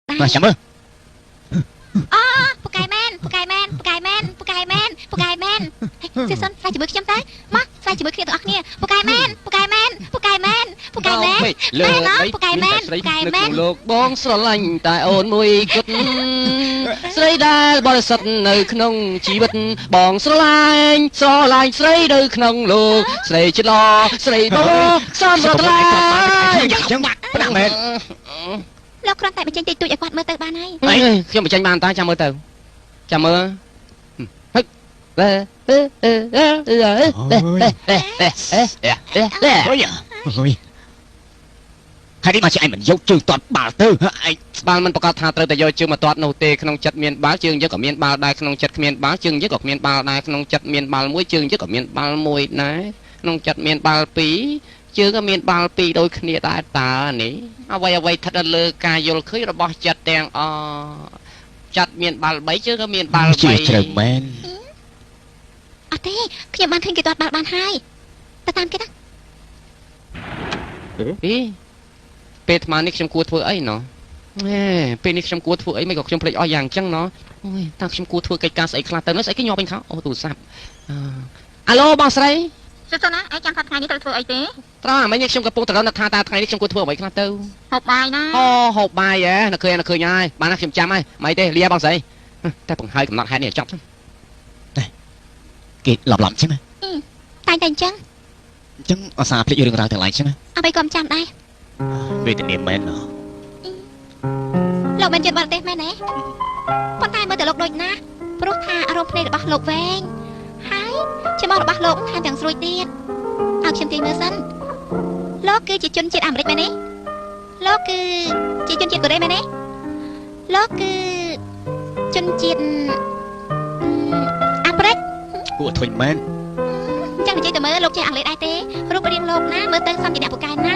មកចាំមើល អូពូកែមែនពូកែមែនពូកែមែនពូកែមែនពូកែមែនសៀសុនស្វែងជាមួយខ្ញុំទៅមកស្វែងជាមួយគ្នាទាំងអស់គ្នាពូកែមែនពូកែមែនពូកែមែនពូកែមែន លើ ដី ពូ កែមែន ស្រី ពូកែមែន នៅក្នុងលោកបងស្រឡាញ់តែអូនមួយគត់ស្រីដែលបរិសុទ្ធនៅក្នុងជីវិតបងស្រឡាញ់ស្រឡាញ់ស្រីនៅក្នុងលោកស្រីចិត្តល្អស្រីបសំរត់ថ្លៃ អញ្ចឹងប្រាក់មែន លោកគ្រាន់តែបញ្ចេញតិចតួចឲ្យគាត់មើលទៅបានហើយ ខ្ញុំបញ្ចេញបានតាចាំមើលទៅចាំមើលហឹកអេអេអេអេអេអេអេអេអេ អុយអុយហើយនេះមកជាឯងមិនយកជើងទាត់បាល់ទៅឯង បាល់មិនប្រកាសថាត្រូវតែយកជើងមកទាត់នោះទេក្នុងចិត្តមានបាល់ជើងយើងក៏មានបាល់ដែរក្នុងចិត្តគ្មានបាល់ជើងយើងក៏គ្មានបាល់ដែរក្នុងចិត្តមានបាល់មួយជើងយើងក៏មានបាល់មួយដែរក្នុងចិត្តមានបាល់ពីរជើងក៏មានបាល់ពីរដូចគ្នាដែរតើនេះអ្វីអ្វីស្ថិតនៅលើការយល់ឃើញរបស់ចិត្តទាំងអចិត្តមានបាល់3ជើងក៏មានបាល់ ជា 3 ជ្រៅមែន អត់ទេខ្ញុំបានឃើញគេទាត់បាល់បានហើយទៅតាមគេទៅ ពីពេលអាត្មានេះខ្ញុំគួរធ្វើអីណោះអេពេលនេះខ្ញុំគួរធ្វើអីមិនក៏ខ្ញុំភ្លេចអស់យ៉ាងអញ្ចឹងណោះអូយតើខ្ញុំគួរធ្វើកិច្ចការស្អីខ្លះទៅនោះស្អីគេញាប់វិញខោអូទូរស័ព្ទអាឡូបងស្រី សួរណាឯងចាំថាថ្ងៃនេះត្រូវធ្វើអីទេ ត្រង់អាមិញនេះខ្ញុំកំពុងត្រឡប់ថាតើថ្ងៃនេះខ្ញុំគួរធ្វើអ្វីខ្លះទៅ ហូបបាយណា អូហូបបាយហ៎នៅឃើញនៅឃើញហើយបានណាខ្ញុំចាំហើយមិនអីទេលាបងស្រីតែបង្ហើយកំណត់ហេតុនេះឲ្យចប់ គេឡប់ឡប់អញ្ចឹង តែតែអញ្ចឹង អញ្ចឹងអសាភ្លេចរឿងរ៉ាវទាំងឡាយអញ្ចឹង អ្វីក៏មិនចាំដែរ វេទនាមែនណោះ លោកមិនជឿបរទេសមែនទេប៉ុន្តែមើលទៅលោកដូចណាស់ព្រោះថាអារម្មណ៍ភ្នែករបស់លោកវែងហើយច្មោះរបស់លោកថែមទាំងស្រួយទៀតឲ្យខ្ញុំទាញមើលសិនលោកគឺជាជនជាតិអាមេរិកមែនទេលោកគឺជាជនជាតិកូរ៉េមែនទេលោកគឺជនជាតិអាហ្វ្រិក គួរធុញមែន អញ្ចឹងនិយាយទៅមើលលោកចេះអង់គ្លេសដែរទេរូបរាងលោកណាមើលទៅសមជាអ្នកពូកែណា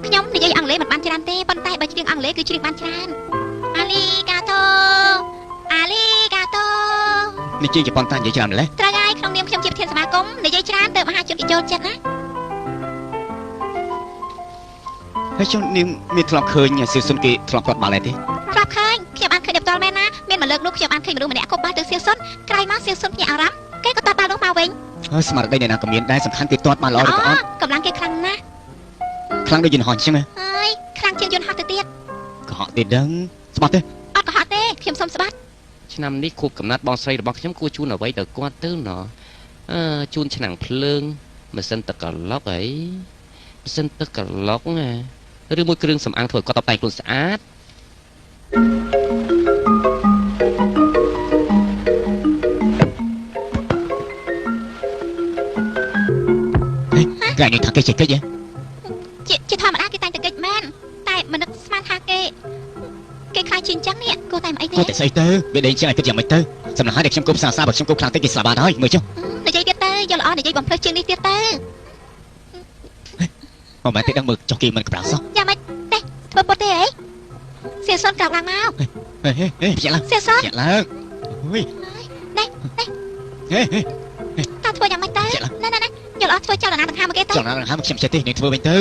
ខ្ញុំនិយាយអង់គ្លេសមិនបានច្រើនទេប៉ុន្តែបើច្រៀងអង់គ្លេសគឺច្រៀងបានច្រើនអាលីកាតូអាលីកាតូ នេះជាជប៉ុនតានិយាយច្រើនម្ល៉េះ ត្រូវហើយក្នុងនាមខ្ញុំជាប្រធានសមាគមនិយាយច្រើនទៅមហាជនគេចូលចិត្តណា ហើយចុះនាងមានធ្លាប់ឃើញសៀវសុនគេធ្លាប់ទាត់បាល់ដែរទេ ធ្លាប់ឃើញខ្ញុំបានឃើញដល់ផ្ទាល់មែនណាមានមួយលើកនោះខ្ញុំបានឃើញមនុស្សម្នាក់គប់បាល់ទៅសៀវសុនក្រោយមកសៀវសុនភ្ញាក់អារម្មណ៍គេក៏ទាត់បាល់នោះមកវិញ ហើយស្មារតីអ្នកណាក៏មានដែរសំខាន់គេទាត់បានល្អឬក៏អត់ កម្លាំងគេខ្លាំងណាស់ ខ្លាំងដូចយន្តហោះអញ្ចឹង ហើយខ្លាំងជាងយន្តហោះទៅទៀត កុហកទេដឹងស្បត់ទេ អត់កុហកទេខ្ញុំសុំស្បាត់ ឆ្នាំនេះខួបកំណត់បងស្រីរបស់ខ្ញុំគួរជូនអ្វីទៅគាត់ទៅណោះអឺជូនឆ្នាំងភ្លើងម៉ាស៊ីនទឹកក្រឡុកអីម៉ាស៊ីនទឹកក្រឡុកណាឬមួយគ្រឿងសម្អាងធ្វើឲ្យគាត់តបតែងខ្លួនស្អាត គេនេះថាគេចេះកិច្ចហ៎ ជាធម្មតាគេតែងតែកិច្ចមែនតែមិននឹកស្មានថាគេខ្លាចជាងចឹងនេះគួរតែមិនអីទេ គួរតែស្អីទៅវាដេញចឹងឲ្យគិតយ៉ាងម៉េចទៅសម្រាប់ហើយដែលខ្ញុំគប់សាសាបើខ្ញុំគប់ខ្លាំងតិចគេស្លាប់បានហើយមើលចុះ និយាយទៀតទៅយកល្អនិយាយបំភ្លឺជាងនេះទៀតទៅ មកមែនទេដឹងមើលចុះគេមិនកម្រាលសោះ យ៉ាងម៉េចទេធ្វើពុតទេអីសៀសុនក្រោកឡើងមក ហេហេហេភ្ញាក់ឡើង សៀសុន ភ្ញាក់ឡើងអូយ នេះនេះ ហេហេ តើធ្វើយ៉ាងម៉េចទៅណែណែណែយកល្អធ្វើចលនាដង្ហើមមកគេទៅ ចលនាដង្ហើមខ្ញុំចេះទេនឹងធ្វើវិញទៅ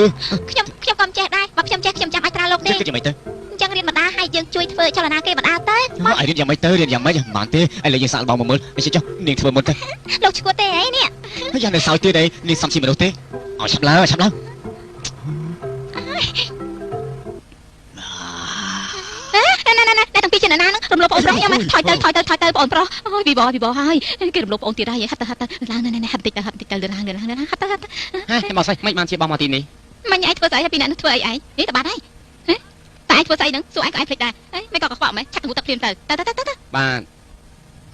ខ្ញុំក៏មិនចេះដែរបើខ្ញុំចេះខ្ញុំចាំអាចត្រាលោកទេ គិតយ៉ាងម៉េចទៅ អញ្ចឹងរៀនបណ្ដាឲ្យយើងជួយធ្វើចលនាគេបណ្ដាទៅ មកឲ្យរៀនយ៉ាងម៉េចទៅរៀនយ៉ាងម៉េចមិនបានទេឥឡូវយើងសាកល្បងមកមើលនេះចុះនាងធ្វើមុនទៅ លោកឈួតទេអីនេះ ហើយយ៉ាងនៅសោយទៀតអីនាងសំជាមនុស្សទេឲ្យឆាប់ឡើងឆាប់ឡើង ណែណែណែទាំងពីរជាណានឹងរំលោភបងប្រុសខ្ញុំថយទៅថយទៅថយទៅបងប្រុសអូយវីបវីបហើយគេរំលោភបងទៀតហើយហាត់ទៅហាត់ទៅឡើងណែណែហាត់តិចទៅហាត់តិចទៅឡើងឡើងឡើងហាត់ទៅហាត់ទៅ ហេមកស្អីមិនបានជាបោះមកទីនេះ មិញឯងធ្វើស្អីហើយពីអ្នកនោះធ្វើអីឯងនេះតបាត់ហើយតែឯងធ្វើស្អីហ្នឹងសួរឯងក៏ឯងភ្លេចដែរអីមិនក៏កខ្វក់មែនឆាក់ទៅទឹកភ្លាមទៅទៅទៅទៅ បាទ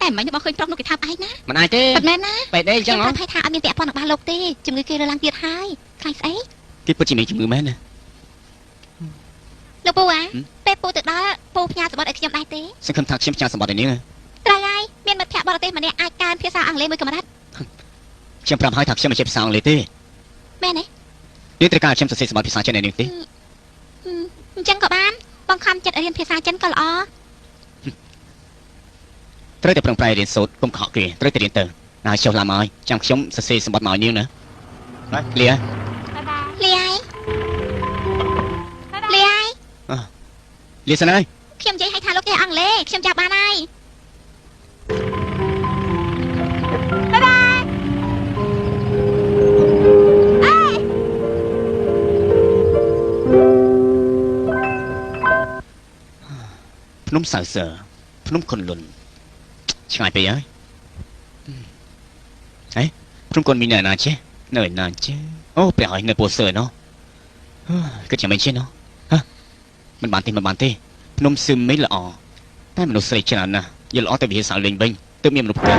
តែមិញបងឃើញប្រុសនោះគេថាឯងណា មិនអាចទេ ពិតមែនណា បែដេអញ្ចឹងហ៎ ប្រាប់ថាអត់មានពាក់ព័ន្ធនឹងបាល់លោកទេជំងឺគេរើឡើងទៀតហើយខ្លាចស្អី គេពិតជាមានជំងឺមែនណា លោកពូអាពេលពូទៅដល់ពូផ្ញើសម្បត្តិឲ្យខ្ញុំដែរទេស ង្ឃឹមថាខ្ញុំផ្ញើសម្បត្តិឲ្យនាង ត្រូវហើយមានមិត្តភក្តិបរទេសម្នាក់អាចកើនភាសាអង់គ្លេសមួយកម្រិត ខ្ញុំប្រាប់ហើយថាខ្ញុំមិនចេះភាសាអង់គ្លេសទេ មែនទេ នាងត្រូវការខ្ញុំសរសេរសម្បត្តិភាសាចិនឲ្យនាងទេ អញ្ចឹងក៏បានបង្ខំចិត្តរៀនភាសាចិនក៏ល្អ ត្រូវតែប្រឹងប្រែងរៀនសូត្រកុំខកគេត្រូវតែរៀនទៅហើយចុះឡើងមកហើយចាំខ្ញុំសរសេរសម្បត្តិមកឲ្យនាងណាលា លាយលាយ លាសិនហើយ ខ្ញុំនិយាយឲ្យ អង់គ្លេសខ្ញុំចាប់បានហើយបាយបាយអេ ភ្នំសៅសើភ្នំខុនលុនឆ្ងាយពេកហើយហេភ្នំកូនមីនៅណាចេះនៅណាចេះអូព្រះហើយនៅពោសើណោះគិតយ៉ាងម៉េចចេះណោះហ៎មិនបានទេមិនបានទេភ្នំស៊ឺមីល្អតែមនុស្សស្រីច្រើនណាស់យល់ល្អតែវិហារសាលេងវិញទើបមានមនុស្សផ្កា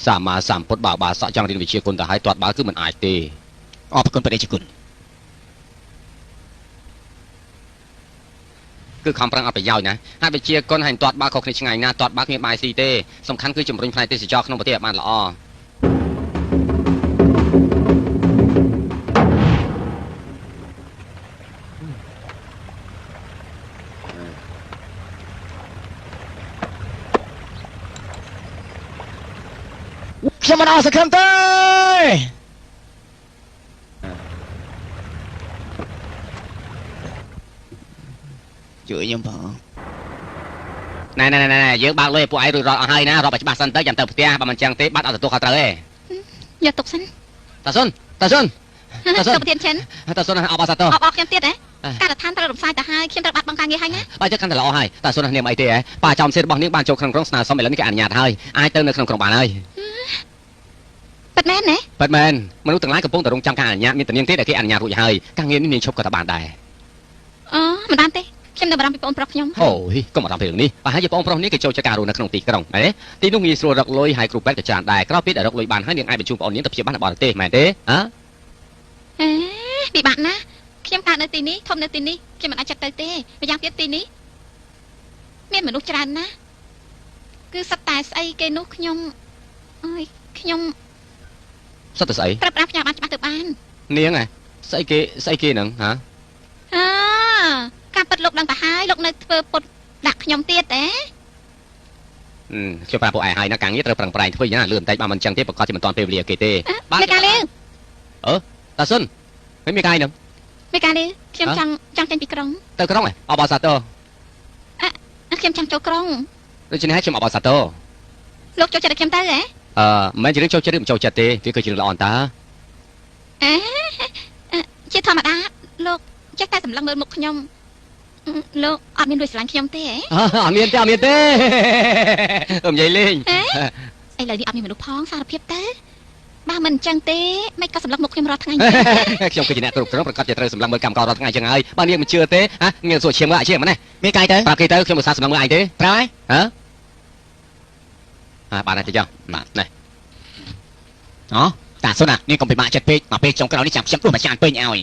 សាមាសម្ពុទ្ធបើបាសក់ចង់រៀនវិជាគុណទៅហើយទាត់បាល់គឺមិនអាចទេ អរគុណព្រះរាជគុណ គឺខំប្រឹងអត់ប្រយោជន៍ណាហើយវិជាគុណហើយទាត់បាល់ខុសគ្នាឆ្ងាយណាស់ទាត់បាល់គ្មានបាយស៊ីទេសំខាន់គឺជំរុញផ្នែកទេសចរក្នុងប្រទេសឲ្យបានល្អ ខ្ញុំមិនអស់សង្ឃឹមទេជួយខ្ញុំផង ណែណែណែណែយើងបើកលុយឲ្យពួកឯងរួចរាល់អស់ហើយណារាប់ឲ្យច្បាស់សិនទៅចាំទៅផ្ទះបើមិនចឹងទេបាត់អត់ទទួលខុសត្រូវទេ យកទុកសិន តាសុនតាសុនតាសុន លោកប្រធានចិន តាសុនអបអរសាទរ អបអរខ្ញុំទៀតហ៎ការដ្ឋានត្រូវរំសាយទៅហើយខ្ញុំត្រូវបាត់បង់ការងារហើយណា បើចឹងកាន់តែល្អហើយតាសុននាងអីទេហ៎ប៉ាចំសេរបស់នាងបានចូលក្នុងក្រុងស្នើសុំឥឡូវនេះគេអនុញ្ញាតហើយអាចទៅនៅក្នុងក្រុងបានហើយ ពិតមែនណា ពិតមែនមនុស្សទាំងឡាយកំពុងតែរងចាំការអនុញ្ញាតមានតែនាងទេដែលគេអនុញ្ញាតរួចហើយការងារនេះនាងឈប់ក៏តែបានដែរ អូមិនបានទេខ្ញុំនៅបារម្ភពីបងប្រុសខ្ញុំ អូយកុំបារម្ភពីរឿងនេះប្រហែលជាបងប្រុសនេះគេចូលចិត្តការរស់នៅក្នុងទីក្រុងមែនទេទីនោះងាយស្រួលរកលុយហើយគ្រូពេទ្យក៏ច្រើនដែរក្រោយពេលដែលរកលុយបានហើយនាងអាចបញ្ជូនបងអូននាងទៅព្យាបាលនៅបរទេសមែនទេហ៎ អេពិបាកណាស់ខ្ញុំកើតនៅទីនេះធំនៅទីនេះខ្ញុំមិនអាចចិត្តទៅទេម្យ៉ាងទៀតទីនេះមានមនុស្សច្រើនណាស់គឺសត្វតែស្អីគេនោះខ្ញុំអើយខ្ញុំ សត្វតែស្អី ត្រូវប្រាំផ្ញើបានច្បាស់ទៅបាន នាងហ៎ស្អីគេស្អីគេហ្នឹងហ៎ អើការពិតលោកដឹងទៅហើយលោកនៅធ្វើពុតដាក់ខ្ញុំទៀតទេ ខ្ញុំប្រាប់ពួកឯងហើយណាការងារត្រូវប្រឹងប្រែងធ្វើយ៉ាងណាលឿនបន្តិចបើមិនចឹងទេប្រកាសជាមិនទាន់ពេលវេលាគេទេ មេកាលី តាសុនមិនមានកាយហ្នឹង មេកាលីខ្ញុំចង់ចេញពីក្រុង ទៅក្រុងហ៎អបអរសាទរ ខ្ញុំចង់ចូលក្រុង ដូច្នេះហើយខ្ញុំអបអរសាទរ លោកចូលចិត្តឲ្យខ្ញុំទៅហ៎ អឺមិនជារឿងចូលចិត្តឬមិនចូលចិត្តទេវាគឺជារឿងល្អតា អេជាធម្មតាលោកចេះតែសម្លឹងមើលមុខខ្ញុំលោកអត់មានលួចស្រឡាញ់ខ្ញុំទេហ៎ អត់មានទេអត់មានទេអឺនិយាយលេង ឥឡូវនេះអត់មានមនុស្សផងសារភាពទៅបើមិនអញ្ចឹងទេមិនក៏សម្លឹងមុខខ្ញុំរាល់ថ្ងៃ ខ្ញុំគឺជាអ្នកគ្រប់គ្រងប្រកាសជាត្រូវសម្លឹងមើលកម្មកររាល់ថ្ងៃចឹងហើយបើនាងមិនជឿទេហ៎នាងសួរឈាមមើលអាឈាមណា មានកាយទៅ ប្រាប់គេទៅខ្ញុំឧស្សាហ៍សម្លឹងមើលឯងទេ ប្រាប់ហើយ ហ៎អាបានហើយទៅចុះបាទនេះ អូតាសុនណានាងកុំពិបាកចិត្តពេកមកពេលចុងក្រោយនេះចាំខ្ញុំដួសមួយចានពេញឲ្យ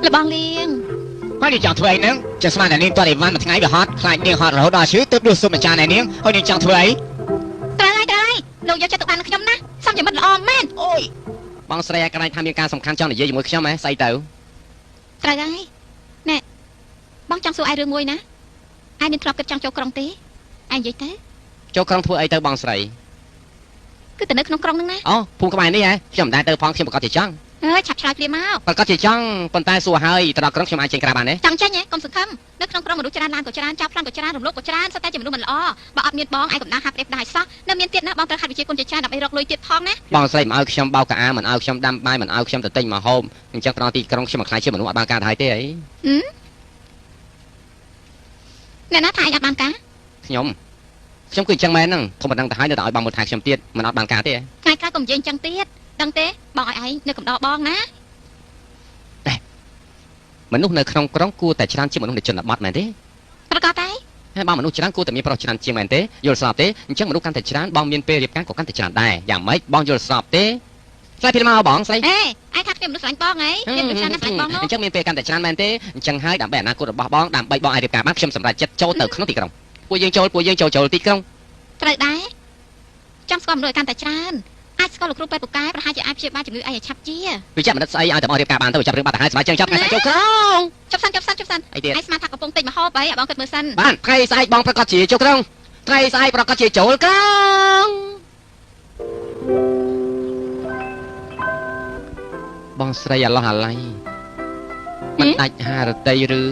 លបងលៀង ហើយនាងចង់ធ្វើអីហ្នឹងចាំស្មានតែនាងតើអីវ៉ាន់មួយថ្ងៃវាហត់ខ្លាចនាងហត់រហូតដល់ឈឺទើបដួសស៊ុបមួយចានឯនាងហើយនាងចង់ធ្វើអី ត្រូវហើយត្រូវហើយលោកយកចិត្តទុកដាក់នឹងខ្ញុំណាសំជាមិត្តល្អមែន អូយ បងស្រីឯកន្លែងថាមានការសំខាន់ចង់និយាយជាមួយខ្ញុំហ៎ស្អីទៅ ត្រូវហើយណែបងចង់សួរឯងរឿងមួយណាឯងមានធ្លាប់គិតចង់ចូលក្រុងទេឯងនិយាយទៅ ចូលក្រុងធ្វើអីទៅបងស្រី គឺទៅនៅក្នុងក្រុងហ្នឹងណា អូភូមិក្បែរនេះហ៎ខ្ញុំមិនដែរទៅផងខ្ញុំប្រកាសជាចង់ អើយឆាប់ឆ្លើយភ្លាមមក ប្រកាសជាចង់ប៉ុន្តែសួរហើយទៅដល់ក្រុងខ្ញុំអាចចេញក្រៅបានទេ ចង់ចេញហ៎កុំសង្ឃឹមនៅក្នុងក្រុងមនុស្សច្រើនឡានក៏ច្រើនចោលប្លន់ក៏ច្រើនរំលោភក៏ច្រើនសុទ្ធតែជាមនុស្សមិនល្អបើអត់មានបងឯងកំដៅហាត់ផ្ដេសផ្ដាយសោះនៅមានទៀតណាបងត្រូវហាត់វិជ្ជាគុណជាច្រើនដើម្បីរកលុយទៀតផងណា បងស្រីមិនឲ្យខ្ញុំបោកកាអាមិនឲ្យខ្ញុំដាំបាយមិនឲ្យខ្ញុំទៅទិញមកហូបអញ្ចឹងត្រង់ទីក្រុងខ្ញុំមិនខ្លាចជាមនុស្សអត់បានការទៅហើយទេអី អ្នកណាថាឯងអត់បានការ ខ្ញុំគឺអញ្ចឹងមែនហ្នឹងធម្មតាទៅហើយនៅតែឲ្យបងមើលថែខ្ញុំទៀតមិនអត់បានការទេ ថ្ងៃក្រោយកុំនិយាយអញ្ចឹងទៀតដឹងទេបងឲ្យឯងនៅកំដរបងណា មនុស្សនៅក្នុងក្រុងគួរតែច្រើនជាងមនុស្សនៅជនបទមែនទេ ប្រកាសតែ ហើយបើមនុស្សច្រើនគួរតែមានប្រុសច្រើនជាងមែនទេយល់ស្របទេអញ្ចឹងមនុស្សកាន់តែច្រើនបងមានពេលរៀបការក៏កាន់តែច្រើនដែរយ៉ាងម៉េចបងយល់ស្របទេស្រីពីមកបងស្រី អេឯងថាខ្ញុំមនុស្សស្រឡាញ់បងហីមានមនុស្សច្រើនណាស់ស្រឡាញ់បងនោះ អញ្ចឹងមានពេលកាន់តែច្រើនមែនទេអញ្ចឹងហើយដើម្បីអនាគតរបស់បងដើម្បីបងអាចរៀបការបានខ្ញុំសម្រេចចិត្តចូលទៅក្នុងទីក្រុងពួកយើងចូលពួកយើងចូលចូលទីក្រុង ត្រូវដែរចង់ស្គាល់មនុស្សឲ្យកាន់តែច្រើនអាចស្គាល់លោកគ្រូពេទ្យពូកែប្រហែលជាអាចព្យាបាលជំងឺឯងឲ្យឆាប់ជា វិជ្ជបណ្ឌិតស្អីឲ្យតែបងរៀបការបានទៅចាប់រឿងបាត់ទៅហើយសម្រាប់ចឹងចាប់ថ្ងៃស្អែកចូលក្រុង ចាប់សិនចាប់សិនចាប់សិន អីទៀត ឯងស្មានថាកំពុងទិញម្ហូបអីឲ្យបងគិតមើលសិន បានថ្ងៃស្អែកបងប្រកាសជាចូលក្រុងថ្ងៃស្អែកប្រកាសជាចូលក្រុង បងស្រីអាឡោះអាឡៃមិនដាច់ហារតីឬ ឯង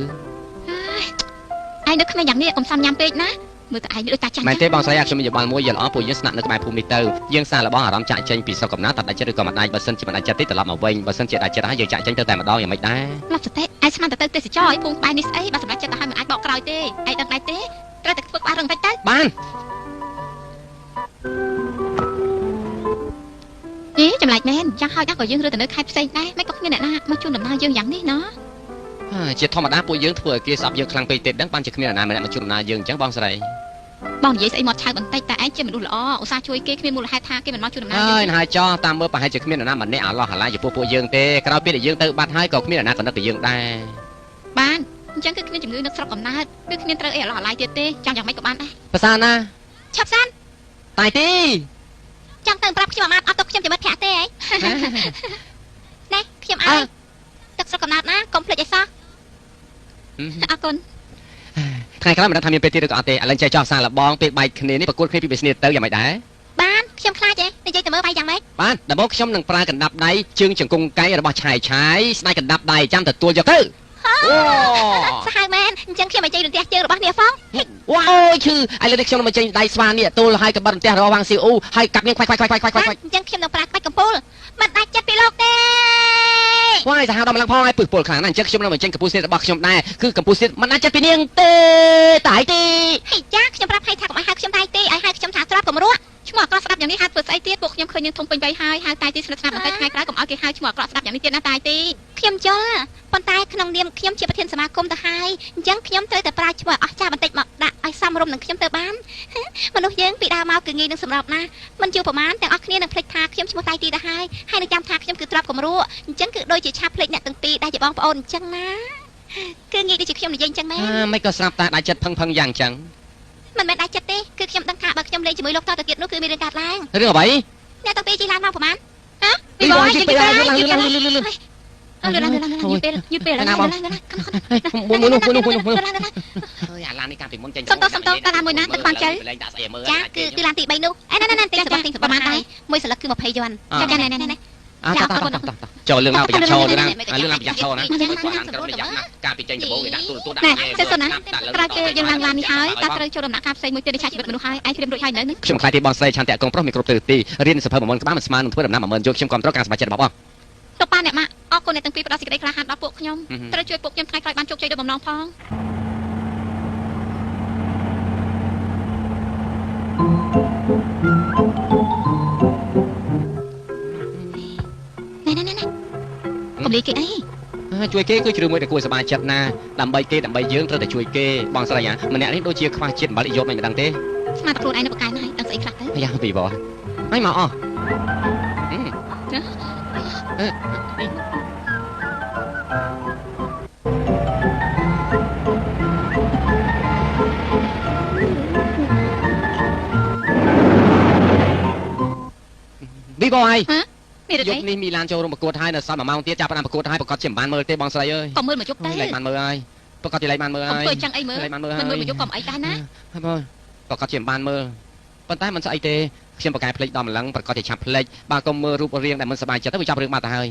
នៅក្មេងយ៉ាងនេះកុំសាំញ៉ាំពេកណាមើលតែឯងដូចតាចាស់ មែនទេបងស្រីអាខ្ញុំមានយោបល់មួយយល់អស់ពួកយើងស្នាក់នៅក្បែរភូមិនេះទៅយើងសាររបស់អារម្មណ៍ចាក់ចេញពីស្រុកកំណើតតដាច់ចិត្តឬក៏មិនដាច់បើសិនជាមិនដាច់ចិត្តទេត្រឡប់មកវិញបើសិនជាដាច់ចិត្តហើយយើងចាក់ចេញទៅតែម្ដងយ៉ាងម៉េចដែរ លប់សតិឯងស្មានទៅទេសចរឲ្យភូមិក្បែរនេះស្អីបើសម្រាប់ចិត្តទៅហើយមិនអាចបកក្រោយទេឯងដឹងដែរទេត្រូវតែធ្វើក្បាលរឹងតិចទៅ បាន អេចម្លែកមែនយ៉ាងហោចណាស់ក៏យើងរើទៅនៅខេត្តផ្សេងដែរមិនក៏គ្មានអ្នកណាមកជួនដំណើរយើងយ៉ាងនេះណោះ ជាធម្មតាពួកយើងធ្វើឲ្យគេស្អប់យើងខ្លាំងពេកទេដឹងបានជាគ្មានអ្នកណាម្នាក់មកជួនដំណើរយើងអញ្ចឹងបងស្រី បងនិយាយស្អីមកឆៅបន្តិចតែឯងជាមនុស្សល្អឧស្សាហ៍ជួយគេគ្មានមូលហេតុថាគេមិនមកជួនដំណើរ ហើយហើយចោះតាមមើលប្រហែលជាគ្មានអ្នកណាម្នាក់អាឡោះអាឡៃចំពោះពួកយើងទេក្រោយពេលដែលយើងទៅបាត់ហើយក៏គ្មានអ្នកណាក៏នឹកពីយើងដែរ បានអញ្ចឹងគឺគ្មានជំងឺនឹកស្រុកកំណើតគឺគ្មានត្រូវអីអាឡោះអាឡៃទៀតទេចង់យ៉ាងម៉េចក៏បានដែរ ភាសាណា ឆាប់សាន តែទេ ចង់ទៅប្រាប់ខ្ញុំអាម៉ាតអត់ទុកខ្ញុំជាមិត្តភក្តិទេអីណែខ្ញុំឲ្យទឹកស្រុកកំណើតណាកុំភ្លេចអីសោះអរគុណ ថ្ងៃក្រោយមិនដឹងថាមានពេលទៀតឬក៏អត់ទេឥឡូវចេះចោះសារលបងពេលបែកគ្នានេះប្រកួតគ្នាពីបិស្នេទៅយ៉ាងម៉េចដែរ បានខ្ញុំខ្លាចទេនិយាយទៅមើលបាយយ៉ាងម៉េច បានដំបូងខ្ញុំនឹងប្រើកណ្ដាប់ដៃជើងជង្គង់កែងរបស់ឆាយឆាយស្ដាយកណ្ដាប់ដៃចាំទទួលយកទៅអូ សាហាវមែនអញ្ចឹងខ្ញុំឲ្យចេញរន្ទះជើងរបស់នាងហ្វង វ៉ាអូយឈឺឥឡូវនេះខ្ញុំនឹងមកចេញដៃស្វានេះទល់ហើយកបិតរន្ទះរបស់វ៉ាងស៊ីអ៊ូហើយកាប់នាងខ្វាយខ្វាយខ្វាយខ្វាយខ្វាយ អញ្ចឹងខ្ញុំនឹងប្រើក្បាច់កំពូលមិនដាច់ចិត្តពីលោកទេ វ៉ាយសាហាវដល់ម្លឹងផងហើយពឹសពលខ្លាំងណាស់អញ្ចឹងខ្ញុំនឹងមកចេញកំពូលសៀតរបស់ខ្ញុំដែរគឺកំពូលសៀតមិនដាច់ចិត្តពីនាងទេតែទេ ហេចាខ្ញុំប្រាប់ឲ្យថាកុំឲ្យហៅខ្ញុំតែទេឲ្យហៅខ្ញុំថាត្រាប់កម្រក់ឈ្មោះអាក្រក់ស្ដាប់យ៉ាងនេះហៅធ្វើស្អីទៀតពួកខ្ញុំឃើញយើងធំពេញវ័យហើយហៅតែទីស្និទ្ធស្នាលបន្តិចថ្ងៃក្រោយកុំឲ្យគេហៅឈ្មោះអាក្រក់ស្ដាប់យ៉ាងនេះទៀតណាតែទីខ្ញុំយល់ប៉ុន្តែក្នុងនាមខ្ញុំជាប្រធានសមាគមទៅហើយអញ្ចឹងខ្ញុំត្រូវតែប្រើឈ្មោះអស់ចាស់បន្តិចមកដាក់ឲ្យសមរម្យនឹងខ្ញុំទៅបានមនុស្សយើងពីដើមមកគឺងាយនឹងសម្របណាស់មិនយូរប្រហែលទាំងអស់គ្នានឹងភ្លេចថាខ្ញុំឈ្មោះតែទីទៅហើយហើយនឹងចាំថាខ្ញុំគឺទ្របកម្រក់អញ្ចឹងគឺដូចជាឆាប់ភ្លេចអ្នកទាំងពីរដែលជាបងប្អូនអញ្ចឹងណាគឺងាយដូចជាខ្ញុំនិយាយអញ្ចឹងមែន មិនក៏ស្រាប់តែដាច់ចិត្តផឹងផឹងយ៉ាងអញ្ចឹង មិនមែនដាច់ចិត្តទេគឺខ្ញុំដឹងថាបើខ្ញុំលេងជាមួយលោកតទៅទៀតនោះគឺមានរឿងកើតឡើង រឿងអ្វី អ្នកទាំងពីរជិះឡានមកប្រហែលហ៎ពីបងជិះទៅឡើងឡើងឡើងឡើងឡើងយូរពេលយូរពេលឡើងឡើងឡើង មួយមួយនោះមួយនោះមួយនោះហើយអាឡាននេះកាលពីមុនចេញ សំតសំតតាឡានមួយណាទឹកបានចៅចាគឺគឺឡានទី3នោះអេណែណែទិញសបទិញសបបានដែរមួយសន្លឹកគឺ20យួនចាចាណែណែណែ អើតតតចូលលឿងឡើងប្រយ័ត្នឈរលឿងឡើងលឿងឡើងប្រយ័ត្នឈរណាគាត់ឡានក្រុមប្រយ័ត្នណាកាលពីចេញដំបូងគេដាក់ទូរទស្សន៍ដាក់ ណែសិនណាក្រោយពេលយើងឡើងឡាននេះហើយតើត្រូវចូលដំណាក់កាលផ្សេងមួយទៀតនៃឆាកជីវិតមនុស្សហើយឯងត្រៀមរួចហើយនៅនឹង ខ្ញុំខ្លាចទេបងស្រីឆន្ទៈកងប្រុសមានគ្រប់ទិសទីរៀនសភៅ10000ក្បាលមិនស្មើនឹងធ្វើដំណាំ10000យកខ្ញុំគ្រប់គ្រងការសម្រេចចិត្តរបស់បង លោកប៉ាអ្នកម៉ាក់អរគុណអ្នកទាំងពីរផ្ដល់សេចក្តីក្លាហានដល់ពួកខ្ញុំត្រូវជួយពួកខ្ញុំថ្ងៃក្រោយបានជោគជ័យដោយបំណងផងណែណែណែកុំលីគេអី ជួយគេគឺជារឿងមួយដែលគួរសប្បាយចិត្តណាដើម្បីគេដើម្បីយើងត្រូវតែជួយគេបងស្រីម្នាក់នេះដូចជាខ្វះជាតិអំបិលយកមិនដឹងទេ ស្មានតែខ្លួនឯងនៅបកកែណាស់ដឹងស្អីខ្លះទៅ យ៉ាពីបងហើយមកអស់វីបងហើយ មាន យប់នេះមីឡានចូលរួមប្រកួតហើយនៅសល់1ម៉ោងទៀតចាប់ផ្ដើមប្រកួតហើយប្រកាសជាមិនបានមើលទេបងស្រីអើយ កុំមើលមកយប់ទៅ លែងបានមើលហើយប្រកាសជាលែងបានមើលហើ កុំធ្វើចឹងអីមើល លែងបានមើលហើយ មិនមើលមកយប់កុំអីដែរណា ហើយបងប្រកាសជាមិនបានមើលប៉ុន្តែមិនស្អីទេខ្ញុំប្រកែភ្លេចដល់ម្លឹងប្រកាសជាឆាប់ភ្លេចបើកុំមើលរូបរាងដែលមិនសប្បាយចិត្តទៅវាចាប់រឿងបាត់ទៅហើ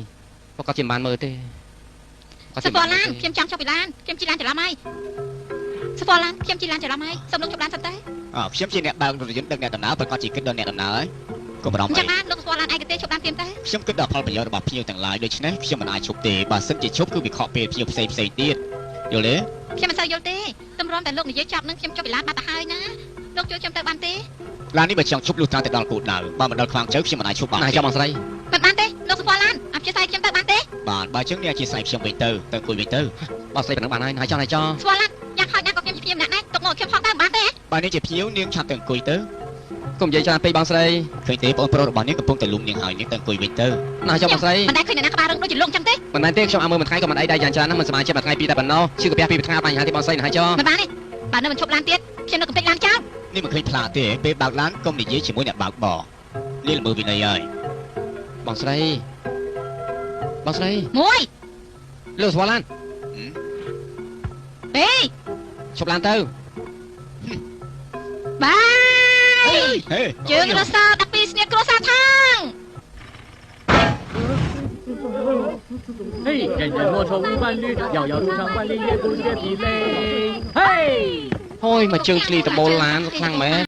យប្រកាសជាមិនបានមើលទេ សពឡានខ្ញុំចង់ចុះពីឡានខ្ញុំជិះឡានច្រឡំហើយសពឡានខ្ញុំជិះឡានច្រឡំហើយសូមលោកជប់ឡានសិនទៅ អើខ្ញុំជាអ្នកបើករថយន្តដឹកអ្នកដំណើរប្រកាសជាគិតដល់អ្នកដំណើរហើយកុំបារម្ភ អញ្ចឹងបានលោកសពឡានឯកទេសជប់ឡានទៀមទៅ ខ្ញុំគិតដល់ផលប្រយោជន៍របស់ភ្ញៀវទាំងឡាយដូច្នេះខ្ញុំមិនអាចឈប់ទេបើសិនជាឈប់គឺវាខកពេលភ្ញៀវផ្សេងផ្សេងទៀតយល់ទេ ខ្ញុំមិនសូវយល់ទេតម្រាំតែលោកនិយាយចប់នឹងខ្ញុំចុះពីឡានបាត់ទៅហើយណាលោកជួយខ្ញុំទៅបានទេ ឡាននេះបើចង់ឈប់លុះត្រាតែដល់គោលដៅបើមិនដល់ខ្វាងជើខ្ញុំមិនអាចឈប់បាន ណាចាំបងស្រី មិនបានទេលោកសពឡានអព្យាស្រ័យខ្ញុំទៅបានទេ បានបើចឹងនេះអព្យាស្រ័យខ្ញុំវិញទៅទៅអង្គុយវិញទៅ បងស្រីប៉ុណ្ណឹងបានហើយហើយចង់ហើយចង់ សពឡានយ៉ាងហោចណាស់ក៏ខ្ញុំជាភ្ញៀវម្នាក់ដែរទុកមកខ្ញុំផងទៅបានទេ បើនេះជាភ្ញៀវនាងឆាប់ទៅអង្គុយទៅ កុំនិយាយច្រើនពេកបងស្រី ឃើញទេបងប្រុសរបស់នាងកំពុងតែលុំនាងហើយនាងទៅអង្គុយវិញទៅ ណាចាំបងស្រី មិនដែលឃើញអ្នកណាក្បាលរឹងដូចជាលោកចឹងទេ មិនមែនទេខ្ញុំឲ្យមើលមួយថ្ងៃក៏មិនអីដែរយ៉ាងច្រើនណាស់មិនសប្បាយចិត្តមួយថ្ងៃពីរតែប៉ុណ្ណោះឈឺកាពះពីរថ្ងៃបញ្ហាទេបងស្រីណាហើយចង់ មិនបានទេបើនៅមិនឈប់ឡានទៀតខ្ញុំនៅកំទេចឡានចោល នេះមិនឃើញផ្លាទេពេលបើកឡានកុំនិយាយជាមួយអ្នកបើកបរនេះល្មើសវិន័យហើយ បងស្រីបងស្រី មួយ លោកស្វឡាន ពីរ ឈប់ឡានទៅ បាយ ហេ ជើងរសា12ស្នៀតគ្រួសារថង嘿，人人莫愁无伴侣，遥遥路上万里也不觉疲累。嘿。 ហូយមកជើងធ្លីដបូលឡានខ្លាំងមែន។